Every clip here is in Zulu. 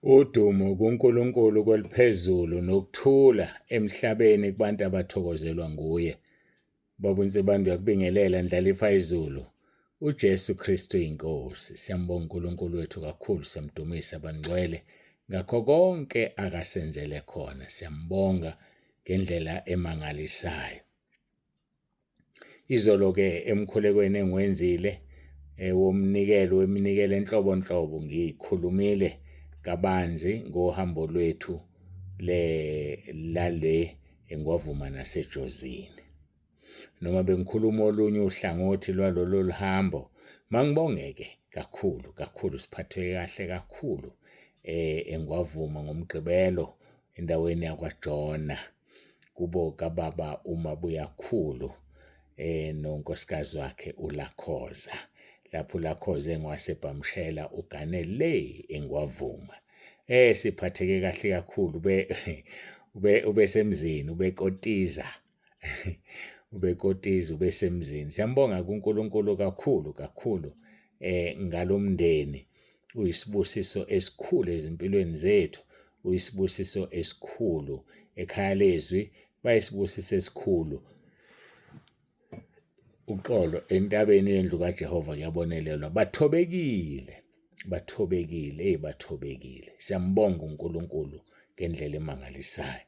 Udumo kuNkulunkulu kweliphezulu nokuthula emhlabeni kubantu abathokozelwa nguye. Baba uNsibande uyakubingelela Ndlalifa izulu. UJesu Kristu inkosi. Siyambonga uNkulunkulu wethu kakhulu, siyamdumisa bangcwele ngakho konke akasenzele khona. Siyambonga ngendlela emangalisayo. Izolo-ke emkhulekweni engiwenzile womnikelo weminikelo enhlobonhlobo ngikhulumile kabanzi ngohambo lwethu le lale eNgwavuma naseJozini. Noma bengikhuluma olunye uhlangothi lwalolu luhambo, mangibongeke kakhulu kakhulu, siphatheke kahle kakhulu eNgwavuma ngoMgqibelo endaweni yakwaJona. Kubo kababa uMabuyakhulu nonkosikazi wakhe uLakhoza. Lapho uLakhoza engwaseBhamshela ugane le eNgwavuma. Siphatheke kahle kakhulu ube ube ubesemzini ubekotiza ubekotiza ubesemzini. Siyambonga kuNkulunkulu kakhulu kakhulu ngalomndeni uyisibusiso esikhulu ezimpilweni zethu, uyisibusiso esikhulu ekhaya lezwi, bayisibusiso esikhulu. Uxolo entabeni yendlu kaJehova kuyabonelelwa. Bathobekile, bathobekile, hey bathobekile. Siyambonga uNkulunkulu ngendlela emangalisayo.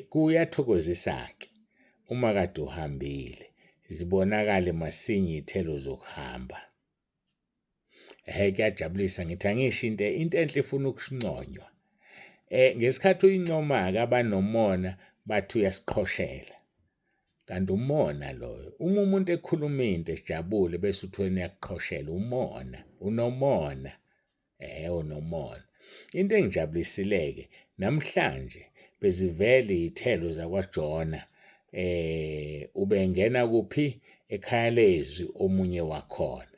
Kuyathokozisa ke uma kade uhambile zibonakale masinya iy'thelo zokuhamba. Ehhe kuyajabulisa ngithi angisho into into enhle ifuna ukunconywa. Ngesikhathi uyincoma-ke abanomona bathi uyasiqhoshela. Kanti umona loyo. Uma umuntu ekhuluma into ejabule bese uthi wena uyakuqhoshela umona, unomona. Unomona. Into engijabulisile-ke namhlanje bezivele iy'thelo zakwaJona ubengena kuphi? Ekhaya lezwi omunye wakhona.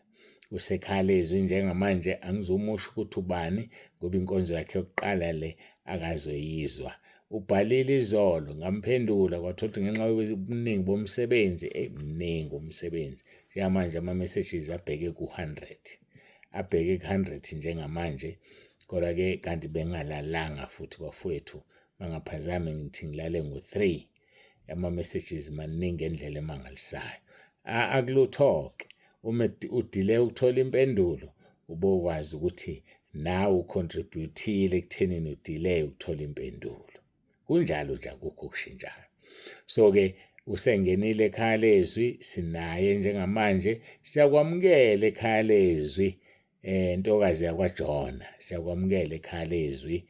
Usekhaya lezwi njengamanje angizumusho ukuthi ubani ngoba inkonzo yakhe yokuqala le akazoyizwa. Ubhalile izolo ngamphendula kwathola ukuthi ngenxa yobuningi bomsebenzi, eyi mningi umsebenzi. Njengamanje ama-messages abheke ku-100. Abheke ku-100 njengamanje kodwa-ke kanti bengalalanga futhi bafowethu bangaphazami ngithi ngilale ngo-3 ama-messages maningi ngendlela emangalisayo. Akulutho-ke uma udile ukuthola impendulo ubokwazi ukuthi nawe ucontribute-ile ekuthenini udile ukuthola impendulo. Kunjalo nje akukho okushintshayo. So-ke usengenile ekhaya lezwi sinaye njengamanje siyakwamukela ekhaya lezwi ntokazi yakwaJona siyakwamukela ekhaya lezwi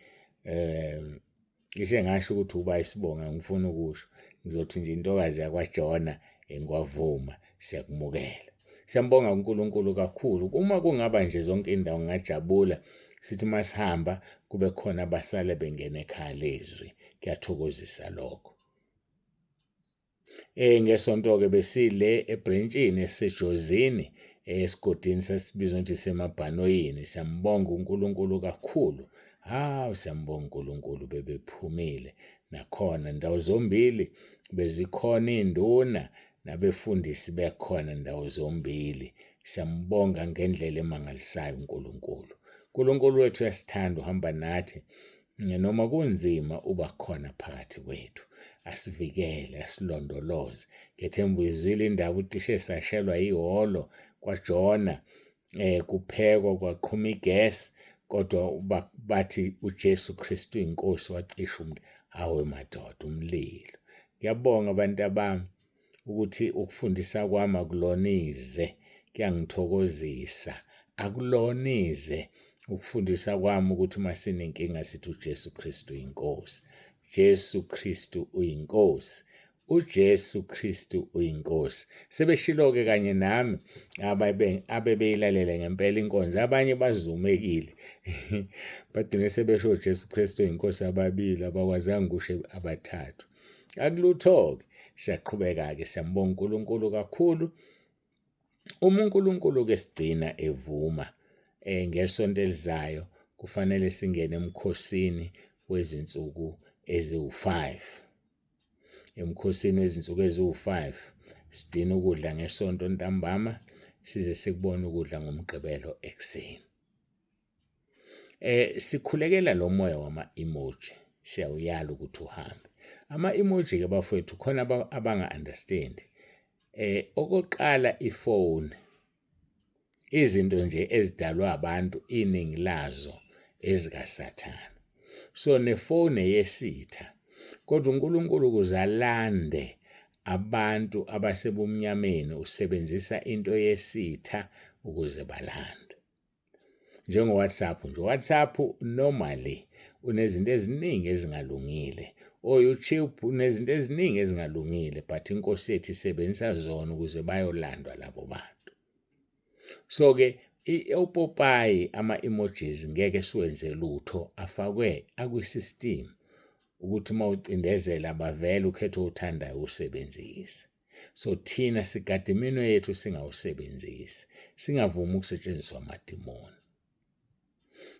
ngisho ngasho ukuthi uba isibonga ngifuna ukusho ngizothi nje intokazi yakwaJona engwavuma siyakumukela. Siyambonga uNkulunkulu kakhulu. Uma kungaba nje zonke indawo ngingajabula sithi uma sihamba kube khona abasale bengena ekhaya lezwi. Kuyathokozisa lokho. Ngesonto-ke besile ebrentshini eseJozini esigodini sasibizwa ukuthi isemabhanoyini. Siyambonga uNkulunkulu kakhulu. Hawu siyambonga uNkulunkulu bebephumile nakhona ndawo zombili bezikhona iy'nduna nabefundisi bekhona ndawo zombili. Siyambonga ngendlela emangalisayo uNkulunkulu. uNkulunkulu wethu uyasithanda uhamba nathi noma kunzima uba khona phakathi kwethu asivikele asilondoloze. Ngethemba uyizwile indaba ucishe sashelwa ihholo kwaJona kuphekwa kwaqhuma igesi kodwa bathi uJesu Kristu inkosi wacisha umlilo. Hawe madoda umlilo. Ngiyabonga abantu abami ukuthi ukufundisa kwami akulona ize, kuyangithokozisa. Akulona ize ukufundisa kwami ukuthi uma sinenkinga sithi uJesu Kristu uyinkosi. Jesu Kristu uyinkosi. UJesu Kristu uyinkosi. Sebeshilo-ke kanye nami abebeyilalele ngempela inkonzo, abanye bazumekile bagcine sebesho uJesu Kristu uyinkosi ababili, abakwazanga ukusho abathathu. Akulutho-ke, siyaqhubeka-ke siyambonga uNkulunkulu kakhulu. Uma uNkulunkulu-ke sigcina evuma ngesonto elizayo kufanele singene emkhosini wezinsuku eziwu-5. Emkhosini wezinsuku eziwu-5 sigcina ukudla ngesonto ntambama size sikubone ukudla ngoMgqibelo ekuseni. Sikhulekela lo moya wama emoji, siyawuyala ukuthi uhambe. Ama emoji ke bafowethu khona abanga understand. Okokuqala ifoni, izinto nje ezidalwa abantu iningi lazo ezikaSathane. So nefoni eyesitha. Kodwa uNkulunkulu ukuze alande abantu abasebumnyameni usebenzisa into yesitha ukuze balandwe. Njengo-WhatsApp nje, WhatsApp normally unezinto eziningi ezingalungile, o-YouTube unezinto eziningi ezingalungile, but inkosi yethu isebenzisa zona ukuze bayolandwa labo bantu. So-ke opopayi ama-emojis ngeke siwenze lutho, afakwe akwi-system ukuthi uma ucindezela bavele ukhethe owuthandayo usebenzise. So thina sigada iminwe yethu singawusebenzisi, singavumi ukusetshenziswa amadimoni.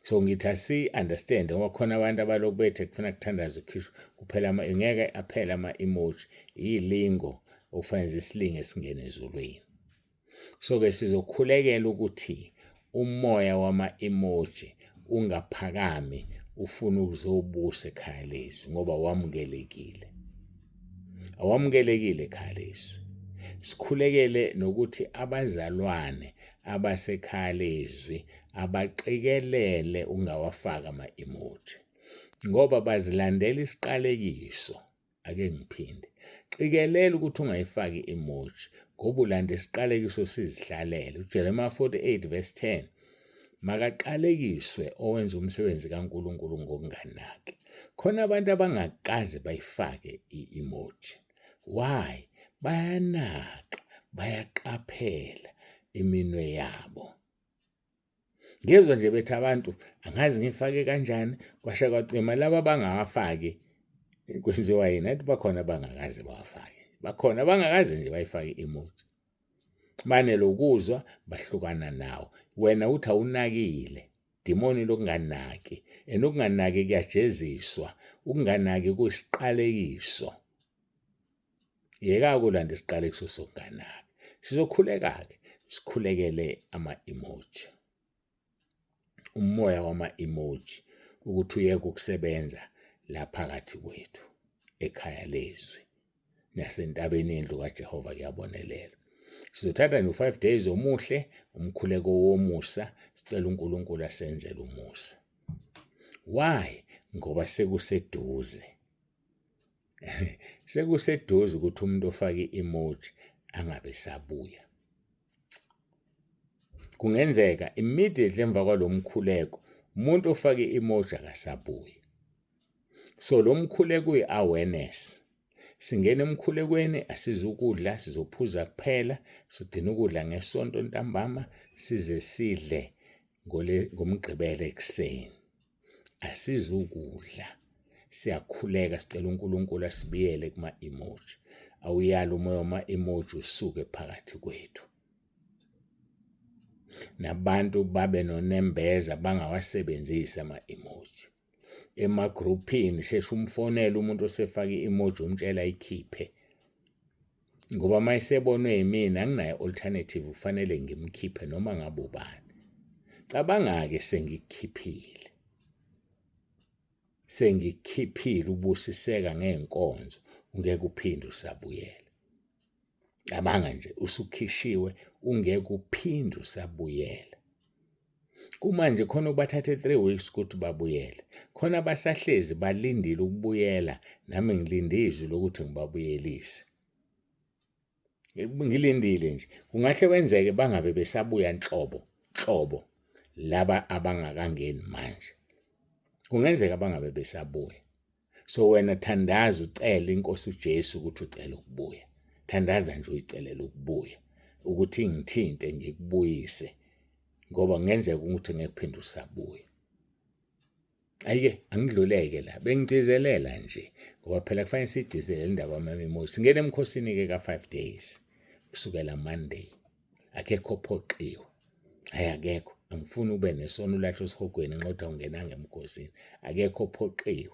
So ngithi asi-understand ngoba khona abantu abalokhu bethe kufuna kuthandazwe kukhishwe kuphela ngeke aphele ama-emoji, iyilingo okufanele zisilinge singene ezulwini. So-ke sizokhulekela ukuthi umoya wama-emoji ungaphakami ufuna ukuzobusa ekhaya lezwi ngoba wamukelekile. Awamukelekile ekhaya lezwi. Sikhulekele nokuthi abazalwane abasekhaya lezwi abaqikelele ungawafaki ama-emoji ngoba bazilandela isiqalekiso. Ake ngiphinde, qikelela ukuthi ungayifaki i-emoji ngoba ulanda isiqalekiso sizihlalele. UJeremiah 48 verse 10, makaqalekiswe owenza umsebenzi kaNkulunkulu ngokunganaki. Khona abantu abangakaze bayifake i-emoji. Why? Bayanaka, bayaqaphela iminwe yabo. Ngezwa nje bethi abantu angazi ngifake kanjani, kwasha kwacima laba abangawafaki kwenziwa yini? Athi bakhona abangakaze bawafake, bakhona abangakaze nje bayifake i-emoji. Banelokuzwa bahlukana nawo. Wena uthi awunakile, dimoni lokunganaki, and ukunganaki kuyajeziswa, ukunganaki kuyisiqalekiso. Yeka kulanda isiqalekiso sokunganaki. Sizokhuleka-ke, sikhulekele ama-emoji, umoya wama-emoji ukuthi uyeke ukusebenza la phakathi kwethu ekhaya lezwi nasentabeni yendlu kaJehova kuyabonelela. Sizothatha nje u-5 days omuhle, umkhuleko womusa, sicela uNkulunkulu asenzele umusa. Why? Ngoba sekuseduze. Sekuseduze ukuthi umuntu ofake i-emoji angabe sabuya. Kungenzeka immediately emva kwalo mkhuleko umuntu ofake i-emoji akasabuyi. So lo mkhuleko uyi-awareness. Singena emkhulekweni, asizukudla, sizophuza kuphela, sigcina ukudla ngesonto ntambama size sidle ngoMgqibelo ekuseni. Asizukudla, siyakhuleka sicela uNkulunkulu asibiyele kuma-emoji. Awuyala umoya wama-emoji usuke phakathi kwethu. Nabantu babe nonembeza bangawasebenzisi ama-emoji. Emagruphini sheshe umfonele umuntu osefake i-emoji umtshela ayikhiphe. Ngoba uma esebonwe yimina anginayo alternative, kufanele ngimkhiphe noma ngabe ubani. Cabanga-ke sengikukhiphile. Sengikukhiphile ubusiseka ngey'nkonzo, ungeke uphinde usabuyela. Cabanga nje usukhishiwe ungeke uphinde usabuyela. Kumanje khona kubathathe 3 weeks ukuthi babuyele. Khona basahlezi balindile ukubuyela, nami ngilinde izwi lokuthi ngibabuyelise. Ngilindile nje. Kungahle kwenzeke bangabe besabuya nhlobo, nhlobo laba abangakangeni manje. Kungenzeka bangabe besabuya. So wena thandaza ucele inkosi uJesu ukuthi ucela ukubuya. Thandaza nje uyicelela ukubuya ukuthi ingithinte ngikubuyise ngoba kungenzeka ukuthi ngeke uphinde usabuya. Ayike angidluleke la, bengigcizelela nje ngoba phela kufanele sigcizelele indaba yama-emoji. Singena emkhosini ke ka-5 days kusukela Monday. Akekho ophoqiwe. Hayi akekho, angifuni ube nesono ulahle esihogweni nqoda ungenanga emkhosini. Akekho ophoqiwe.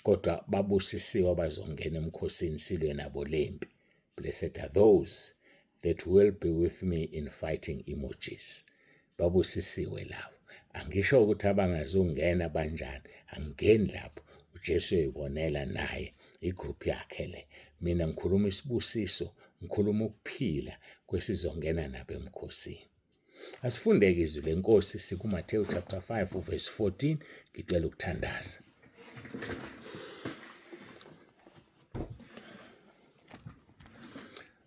Kodwa babusisiwe abazongena emkhosini silwe nabo lempi. Blessed are those that will be with me in fighting emojis. Babusisiwe labo. Angisho ukuthi abangazungena banjani, angingeni lapho. UJesu uyoyibonela naye igroup yakhe le. Mina ngikhuluma isibusiso, ngikhuluma ukuphila kwesizongena nabo emkhosini. Asifundeke izwi lenkosi sikuMathewu chapter 5 uverse 14 ngicela ukuthandaza.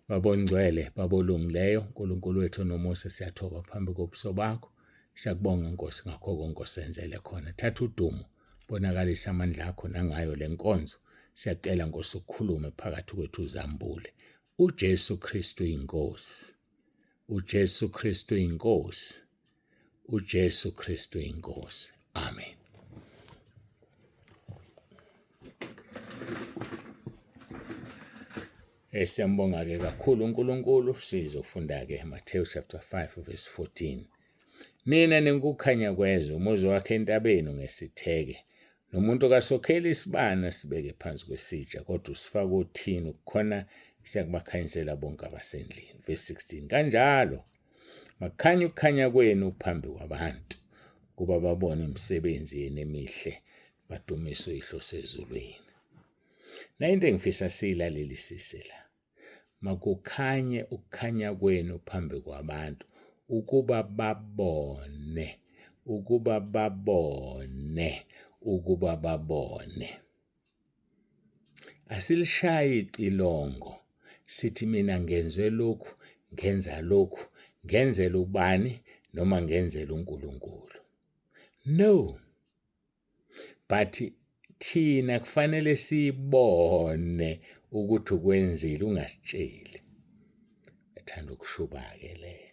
Baba ongcwele, Baba olungileyo, uNkulunkulu wethu onomusa siyathoba phambi kobuso bakho. Siyakubonga Nkosi ngakho konke osenzele khona. Thatha udumo, bonakalisa amandla akho nangayo le nkonzo. Siyacela Nkosi ukukhulume phakathi kwethu uzambule. UJesu Kristu inkosi. UJesu Kristu inkosi. uJesu Kristu inkosi. Amen. Eh siyambonga ke kakhulu uNkulunkulu sizofunda ke Matthew chapter 5 verse 14. Nina ningukukhanya kwezwe umuzi wakhe entabeni ungesitheke nomuntu kasokheli isibani asibeke phansi kwesitsha kodwa usifaka othini kukhona siyakubakhanyisela bonke abasendlini. Verse 16 kanjalo Makukhanye ukukhanya kwenu phambi kwabantu, kuba babone imisebenzi yenu emihle, badumise uYihlo osezulwini. Nayo into engifisa siyilalelisise la. Makukhanye ukukhanya kwenu phambi kwabantu ukuba babone, ukuba babone, ukuba babone. Asilishayi icilongo sithi mina ngenze lokhu, ngenza lokhu, ngenzela ubani noma ngenzela uNkulunkulu. No. But thina kufanele sibone ukuthi ukwenzile ungasitsheli. Ethanda ukushuba-ke leyo.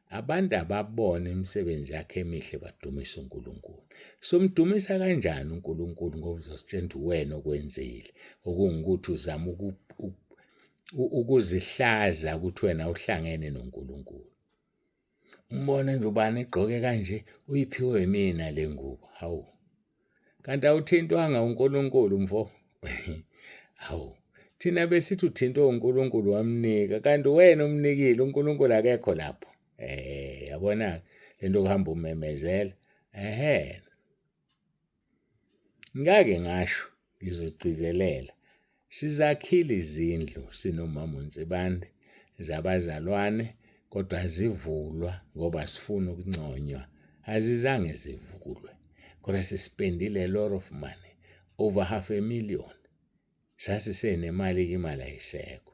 Abantu ababona imisebenzi yakhe emihle badumise uNkulunkulu. Somdumisa kanjani uNkulunkulu ngoba uzositshela ukuthi uwena okwenzile, okungukuthi uzama ukuzihlaza ukuthi wena uhlangene noNkulunkulu. Umbone nje ubani egqoke kanje uyiphiwe yimina le ngubo. Hawu. Kanti awuthintwanga uNkulunkulu mfo. Hawu. Thina besithi uthintwe uNkulunkulu wamnika kanti wena umnikile uNkulunkulu akekho lapho. Eh yabona lento kuhamba umemezela. Ehhe. Ngake ngasho ngizogcizelela sizakhile izindlu sinomama uNsibande zabazalwane kodwa azivulwa ngoba sifuna ukunconywa azizange zivulwe kodwa sisipendile a lot of money over half a million sasisenemali ke imali ayisekho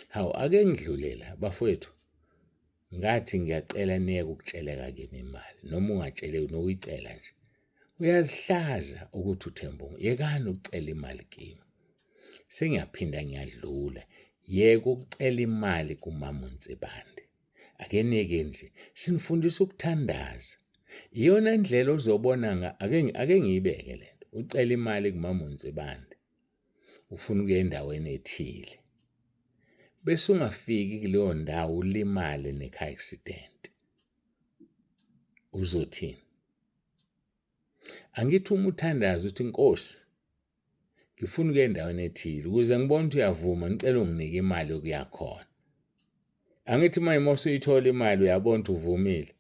hawu ake ngidlule la bafowethu Ngathi ngiyacela niyeke ukutsheleka kimi imali noma ungatsheleki nokuyicela nje. Uyazihlaza ukuthi uthemba yekani ukucela imali kimi. Sengiyaphinda ngiyadlula yeka ukucela imali kumama uNsibande. Ake niyeke nje sinifundisa ukuthandaza. Iyona ndlela ozobona nga ake ake ngiyibeke lento. Ucela imali kumama uNsibande. Ufuna ukuya endaweni ethile. Bese ungafiki kuleyo ndawo ulimale ne-car accident. Uzothini? Angithi uma uthandaza uthi Nkosi ngifuna ukuya endaweni ethile ukuze ngibone ukuthi uyavuma ngicela unginike imali yokuya khona. Angithi manje uma usuyithola imali uyabona ukuthi uvumile.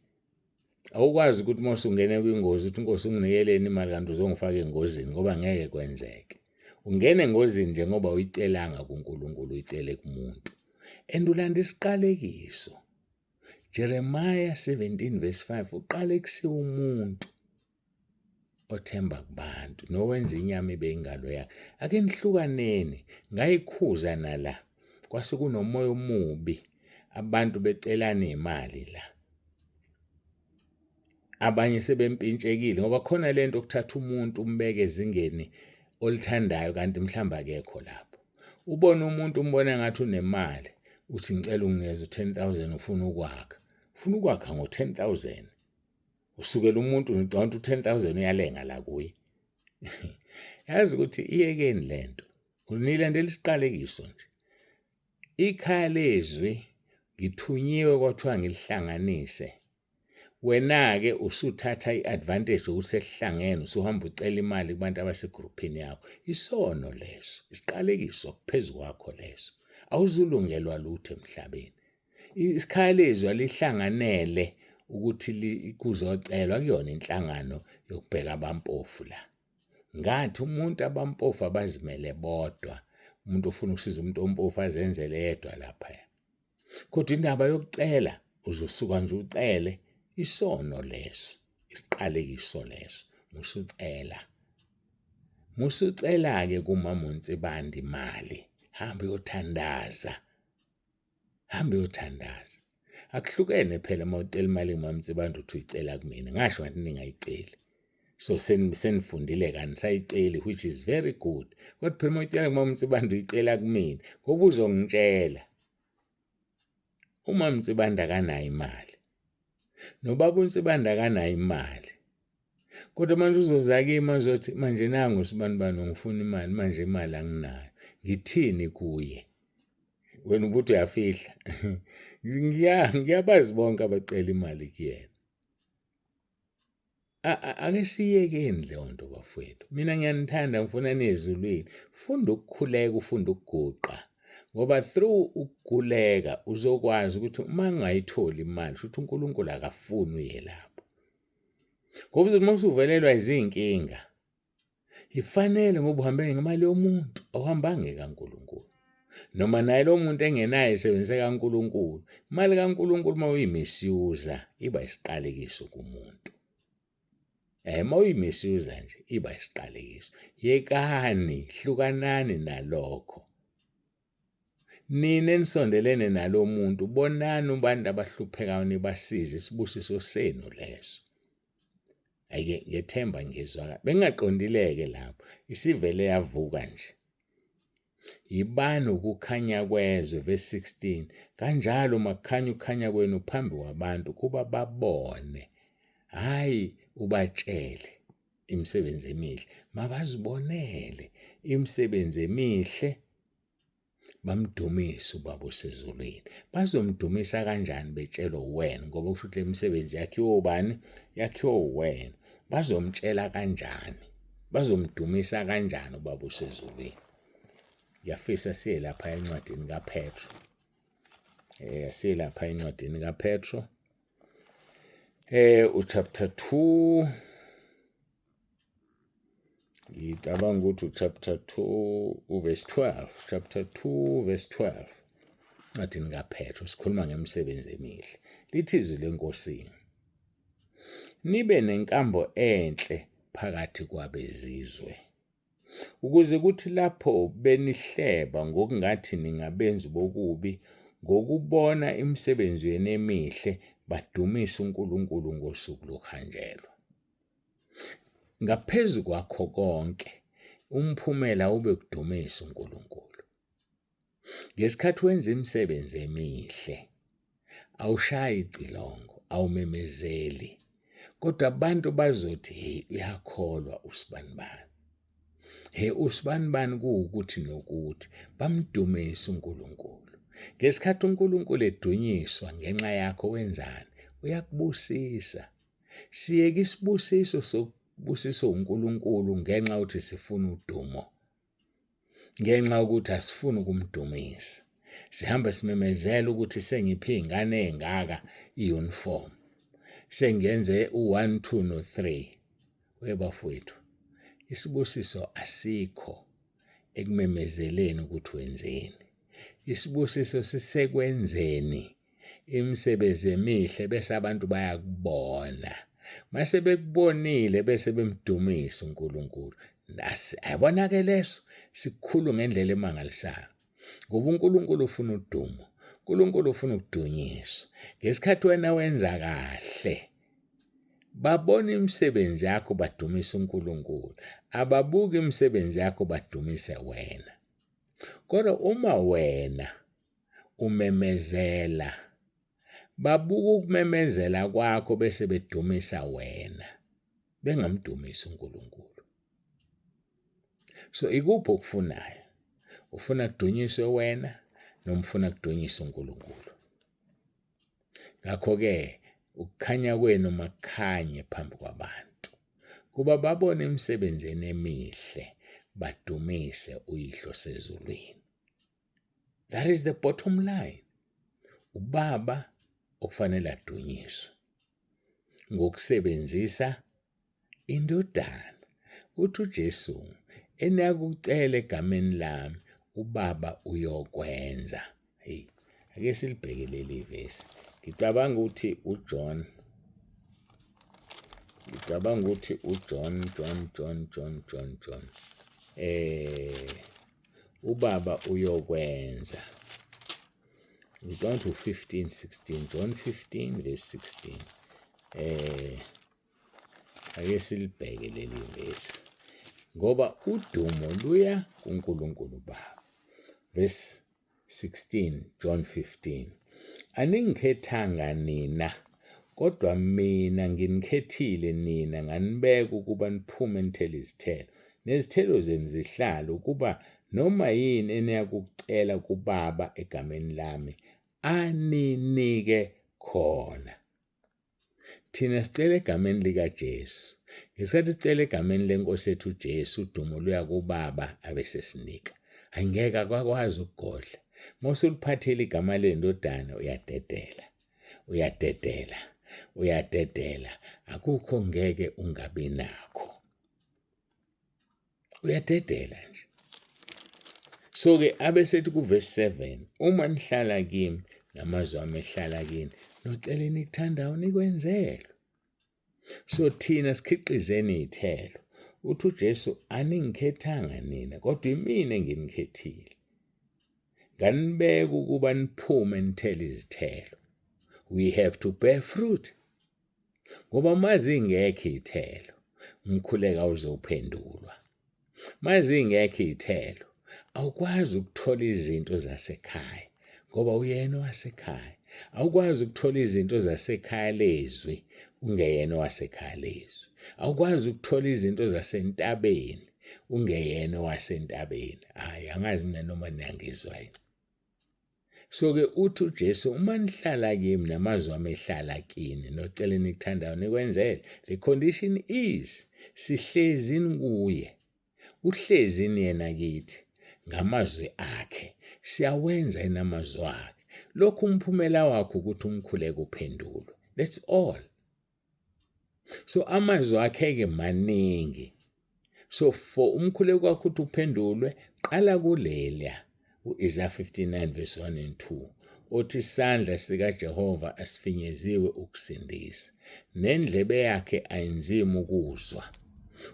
Awukwazi ukuthi uma usungene kwingozi uthi Nkosi unginikeleni imali kanti uzongifaka engozini ngoba ngeke kwenzeke. Ungena engozini nje ngoba uyicelanga kuNkulunkulu uyicele kumuntu. And ulanda isiqalekiso. Jeremiah 17 verse 5 uqalekisiwe umuntu othemba kubantu nowenza inyama ibe ingalo yakhe. Ake nihlukaneni, ngayikhuza nala. Kwase kunomoya omubi, abantu becelana imali la. Abanye sebempintshekile ngoba khona lento okuthatha umuntu umbeke ezingeni olithandayo kanti mhlawumbe akekho lapho. Ubone umuntu umbona ngathi unemali, uthi ngicela unginikeze u-10 000 ufuna ukwakha. Ufuna ukwakha ngo-10 000. Usukela umuntu ngicabanga ukuthi u-10 000 uyalenga la kuye. Yazi ukuthi iyekeni lento. Unilandela isiqalekiso nje. Ikhaya lezwi ngithunyiwe kwathiwa ngilihlanganise. Wena-ke usuthatha i-advantage yokuthi sesihlangene usuhamba ucela imali kubantu abasegruphini yakho. Isono leso, isiqalekiso phezu kwakho leso. Awuzulungelwa lutho emhlabeni. Isikhaya lezwi alihlanganele ukuthi kuzocelwa kuyona inhlangano yokubheka abampofu la. Ngathi umuntu abampofu abazimele bodwa, umuntu ofuna ukusiza umuntu ompofu azenzele yedwa lapha. Kodwa indaba yokucela uzosuka nje ucele isono leso, isiqalekiso leso, musucela. Musucela-ke kumama uNsibande imali, hamba uyothandaza. Hamba uyothandaza. Akuhlukene phela uma ucela imali kumama Nsibande uthi uyicela kumina. Ngasho ngathi ningayiceli. So senifundile kani sayiceli which is very good. Kodwa phela uma uyicela kumama Nsibande uyicela kumina ngoba uzongitshela. Umama Nsibande akanayo imali. Nobaba uNsibande akanayo imali. Kodwa manje uzoza kimi azothi manje nangu sibanibani ngifuna imali manje imali anginayo. Ngithini kuye? Wena ubuthi uyafihla. Ngiyabazi bonke abacela imali kuyena. Ake siyekeni leyo nto bafowethu. Mina ngiyanithanda ngifuna niye ezulwini. Funda ukukhuleka, ufunda ukuguqa. Ngoba through ukukhuleka uzokwazi ukuthi uma ngingayitholi imali shuthi uNkulunkulu akafuni uye lapho. Ngoba uzothi uma usuvelelwa izinkinga ifanele ngoba uhambe ngemali yomuntu awuhambanga ekaNkulunkulu. Noma naye lo muntu engenayo isebenzise kaNkulunkulu. Imali kaNkulunkulu uma uyimisuse iba isiqalekiso kumuntu. Uma uyimisuse nje iba isiqalekiso. Yekani, hlukanani nalokho. Nina enisondelene nalo muntu bonani abantu abahluphekayo nibasize, isibusiso senu leso. Ayike ngethemba ngizwa bengingaqondile-ke lapho isivele yavuka nje. Yibani ukukhanya kwezwe, verse 16, kanjalo makukhanye ukukhanya kwenu phambi kwabantu kuba babone, hhayi ubatshele imisebenzi emihle, mabazibonele imisebenzi emihle bamdumise ubaba osezulwini. Bazomdumisa kanjani betshelwa uwena ngoba kusho ukuthi le misebenzi yakhiwe ubani? Yakhiwe uwena. Bazomtshela kanjani? Bazomdumisa kanjani ubaba osezulwini? Ngiyafisa siye lapha encwadini kaPetro. Siye lapha encwadini kaPetro. Uchapter 2 ngicabanga ukuthi uchapter 2 uverse 12, chapter 2 verse 12. Encwadini kaPetro sikhuluma ngemisebenzi emihle. Lithi izwi leNkosi, nibe nenkambo enhle phakathi kwabezizwe, ukuze kuthi lapho benihleba ngokungathi ningabenzi bokubi, ngokubona imisebenzi yenu emihle badumise uNkulunkulu ngosuku lokuhanjelwa. Ngaphezu kwakho konke, umphumela ube kudumisa uNkulunkulu. Ngesikhathi wenza imisebenzi emihle, awushayi icilongo, awumemezeli, kodwa abantu bazothi hey uyakholwa usibanibani. Hey usibanibani kuwukuthi nokuthi bamdumise uNkulunkulu. Ngesikhathi uNkulunkulu edunyiswa ngenxa yakho wenzani? Uyakubusisa. Siyeke isibusiso sokubusiswa uNkulunkulu ngenxa yokuthi sifuna udumo. Ngenxa yokuthi asifuni ukumdumisa. Sihamba simemezela ukuthi sengiphe iy'ngane ey'ngaka i-uniform. Sengenze u-1, 2 no-3. We bafowethu, isibusiso asikho ekumemezeleni ukuthi wenzeni. Isibusiso sisekwenzeni imisebenzi emihle bese abantu bayakubona. Mase bekubonile bese bemdumisa uNkulunkulu. Ayibona-ke leso sikhulu ngendlela emangalisayo. Ngoba uNkulunkulu ufuna udumo. uNkulunkulu ufuna ukudunyiswa. Ngesikhathi wena wenza kahle, babona imisebenzi yakho badumisa uNkulunkulu. Ababuki imisebenzi yakho badumise wena. Kodwa uma wena umemezela, babuka ukumemezela kwakho bese bedumisa wena, bengamdumisi uNkulunkulu. So ikuphi okufunayo? Ufuna kudunyiswe wena noma ufuna kudunyiswe uNkulunkulu? Ngakho-ke ukukhanya kwenu makukhanye phambi kwabantu, kuba babone imisebenzi yenu emihle, badumise uYihlo osezulwini. That is the bottom line. Ubaba okufanele adunyiswe. Ngokusebenzisa iNdodana. Uthi uJesu, eniyakucela egameni lami, uBaba uyokwenza. Hey, ake silibheke leli vesi. Ngicabanga ukuthi uJohn ngicabanga ukuthi uJohn John John John John John eh uBaba uyokwenza. Ngicabanga ukuthi u-15 16 John 15 verse 16 eh Ake silibheke leli vesi ngoba udumo luya kuNkulunkulu Baba. Verse 16 John 15 Aningikhethanga nina kodwa mina nginikhethile nina nganibeka ukuba niphume nithele izithelo nezithelo zenu zihlale ukuba noma yini eniyakucela kuBaba egameni lami aninike khona. Thina sicela egameni likaJesu. Ngesikhathi sicela egameni lenkosi yethu uJesu, udumo luya kuBaba abesesinika. Angeke akwakwazi ukugodla. Uma usuliphathile igama lendodana uyadedela. Uyadedela. Uyadedela. Akukho ngeke ungabi nakho. Uyadedela nje. So ke abesethi kuverse 7 uma nihlala kimi namazwi ami ehlala kini nocela enikuthandayo nikwenzelwe. So thina sikhiqizeni izithelo. Uthi uJesu aningikhethanga nina kodwa imina enginikhethile. Nganibeka ukuba niphume nithele izithelo. We have to bear fruit. Ngoba uma zingekho iy'thelo, umkhuleko awuzophendulwa. Uma zingekho iy'thelo, awukwazi ukuthola izinto zasekhaya ngoba uyena owasekhaya. Awukwazi ukuthola izinto zasekhaya lezwi ungeyena owasekhaya lezwi. Awukwazi ukuthola izinto zasentabeni ungeyena owasentabeni. Hhayi, angazi mina noma niyangizwa yini. So ke uthi uJesu uma nihlala kimi namazwi ami ehlala kini nocela enikuthandayo nikwenzele. The condition is sihlezi kuye. Uhlezi yena kithi ngamazwi akhe. Siyawenza enamazwi akhe. Lokhu umphumela wakho ukuthi umkhuleko uphendulwe. That's all. So amazwi akhe-ke maningi. So for umkhuleko wakho ukuthi uphendulwe, qala kulelya u-Isaya 59 verse 1 and 2 othi isandla sikaJehova asifinyeziwe ukusindisa nendlebe yakhe ayinzima ukuzwa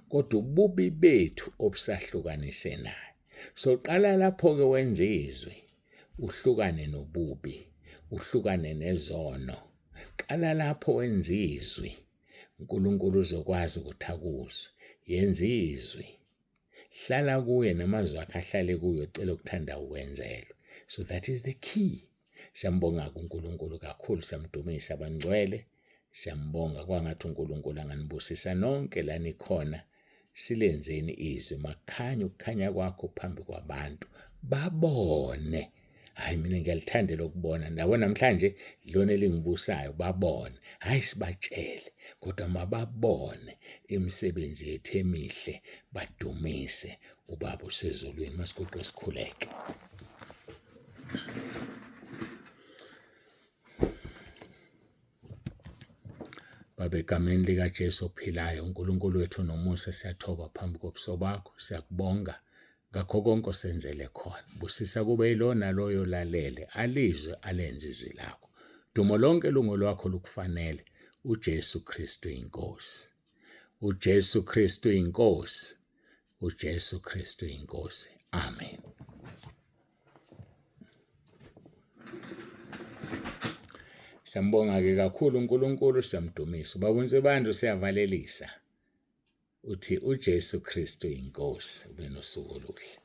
kodwa ububi bethu obusahlukanise naye. So qala lapho-ke wenze izwi uhlukane nobubi uhlukane nezono. Qala lapho wenza izwi, uNkulunkulu uzokwazi ukuthi akuzwe. Yenza izwi. Hlala kuye namazwi akhe ahlale kuyo, cela okuthanda ukwenzelwe. So that is the key. Siyambonga uNkulunkulu kakhulu, siyamdumisa abangcwele. Siyambonga kwangathi uNkulunkulu anganibusisa nonke la nikhona. Silenzeni izwi makukhanye ukukhanya kwakho phambi kwabantu babone. Hayi mina ngiyalithandela ukubona ndabo namhlanje lona elingibusayo babone. Hayi sibatshele kodwa mababone imisebenzi yethu emihle badumise uBaba osezulwini. Masiguqe sikhuleke. Baba, egameni likaJesu ophilayo, uNkulunkulu wethu nomusa, siyathoba phambi kobuso bakho, siyakubonga ngakho konke osenzele khona. Busisa kube yilona loyo lalele, alizwe alenze izwi lakho. Dumo lonke lungolwakho lukufanele, uJesu Kristu inkosi. uJesu Kristu inkosi. uJesu Kristu inkosi. Amen. Siyambonga-ke kakhulu uNkulunkulu, siyamdumisa. Ubaba uNsibande usiyavalelisa. Uthi uJesu Kristu inkosi. Ube nosuku oluhle.